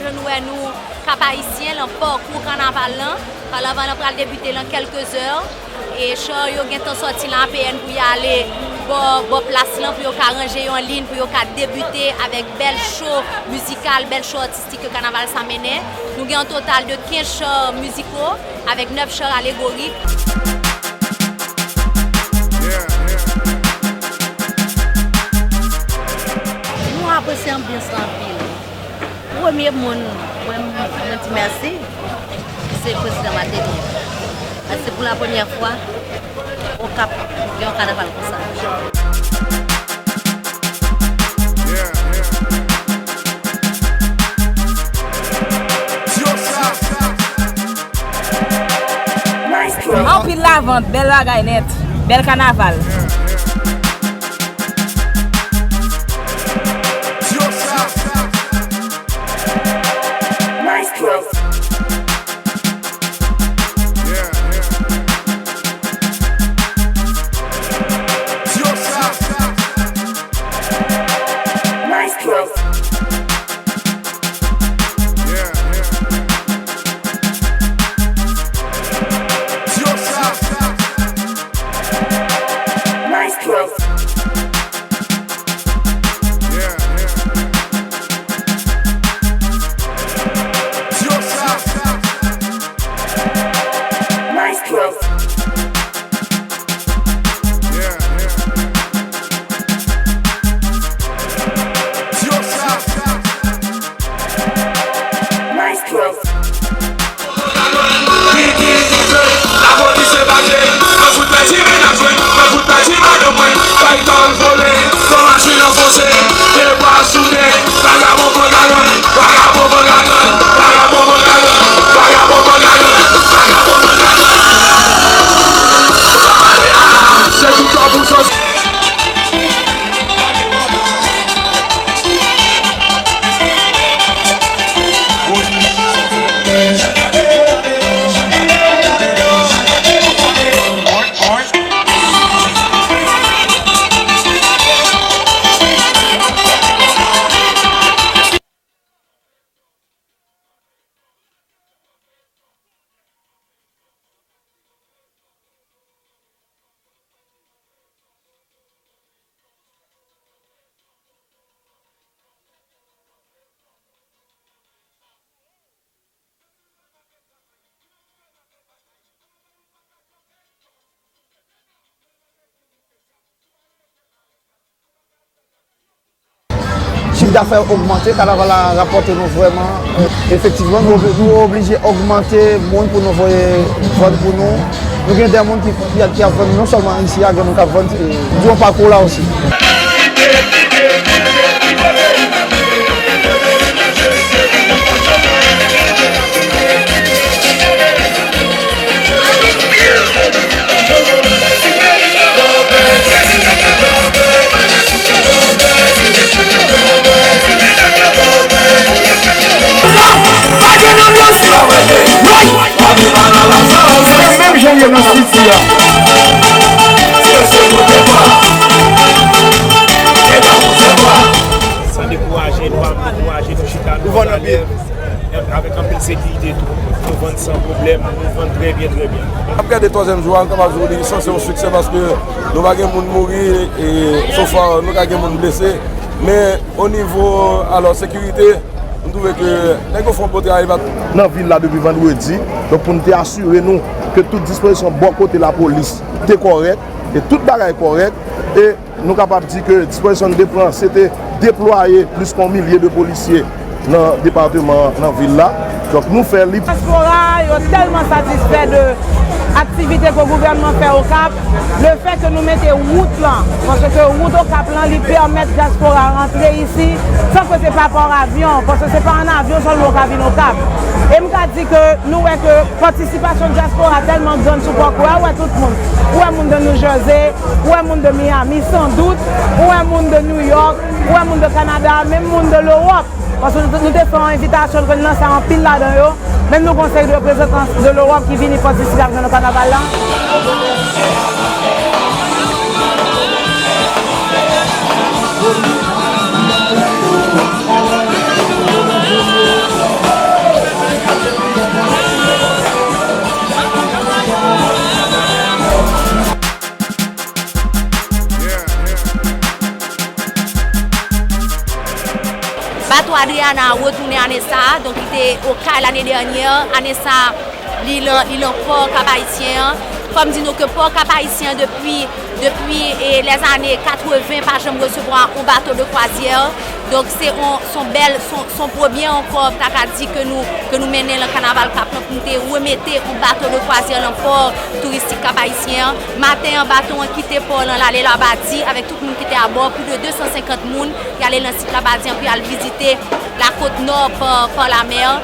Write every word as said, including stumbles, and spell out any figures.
Jan nou wè nou Kap Ayisyen lan pakou kanaval lan. Kanaval lan pral debite lan kèlke zè. E char yo gentan sòti lan A P N pou y ale bò, bò plas lan pou yo ka ranje yo an liy pou yo ka debite avèk bèl cho mizikal, bèl cho atistik ke kanaval sa mennen. Nou gen yon total de kenz char miziko avèk nèf char alegorik. Nou apresye anbyans lan anpil. Premye moun mwen, mwen di mèsi, se prezidan Martelly. Paske pou la premyè fwa, Okap gen yon kanaval konsa. Anpil lavant, bèl bagay nèt, bèl kanaval. Chif dafè ogmante, kanaval la rapòte nou vrèman. Efektivman, nou, nou oblije ogmante moun pou nou voye vann pou nou. Nou gen de moun ki, ki, ki ap vann non sèlman isi a, gen moun k ap vann, eh, diwan pakou la osi. Menm jan yo nan siti a. San dekouraje, nou pa dekouraje, nou chita, nou vann anpil. Avèk anpil sekirite tou. Nou vann san pwoblèm, nou vann trè byen, trè byen. N ap gade twazyèm jou a, m kapab di w li sanse yon siksè paske nou pa gen moun mouri, e so far nou ka gen moun blese. Men o nivo, alò, sekirite, M twouve ke nèg yo fè yon bon travay nan vil la depi vandredi. Donk, pou n te asire nou ke tout dispozisyon bò kote lapolis te kòrèk, e tout bagay kòrèk, e nou kapab di ke dispozisyon n te pran, se te deplwaye plis ke yon milye de polisye nan depatman an, nan vil la. Donk, nou fè li. Dyaspora yo tèlman satisfè de aktivite ke gouvènman fè Okap, lefètke nou mete wout lan, paske wout Okap lan, li pèmèt dyaspora rantre isi san ke se pa pa avyon, paske se pa an avyon sèlman ou ka vin Okap. E m ka di ke nou wè ke patisipasyon dyaspora tèlman grann sou pakou a, ou wè tout moun. Ou wè moun de New Jersey, ou wè moun de Miami, san dout, ou wè moun de New York, ou wè moun de Kanada, menm moun de Lewòp. Paske nou te, nou te fè yon envitasyon, nou te lanse anpil ladan yo. Menm nou gen yon seri de reprezantan de Lewòp ki vini patisipe avè nou nan kanaval la. Bato Adriana retounen ane sa a, donk li te Okay lane dènyè. Ane sa a, li lan, li lan pò Kap Ayisyen an. Fò m di nou ke pò Kap Ayisyen an depi, depi, e, lèzane katreven pa janm resevwa yon bato de kwazyè. Donk se yon, se yon bèl, se yon, se yon premye ankò, m ta ka di ke nou, ke nou mennen lan kanaval Kap lan pou nou te remete yon bato de kwazyè lan pò touristik Kap Ayisyen an. Maten an, bato an kite pò lan, l ale Labadi avèk tout moun ki te abò, plis de de san senkant moun, y ale lan sit Labadi an pou y al vizite la côte nord par, par la mer.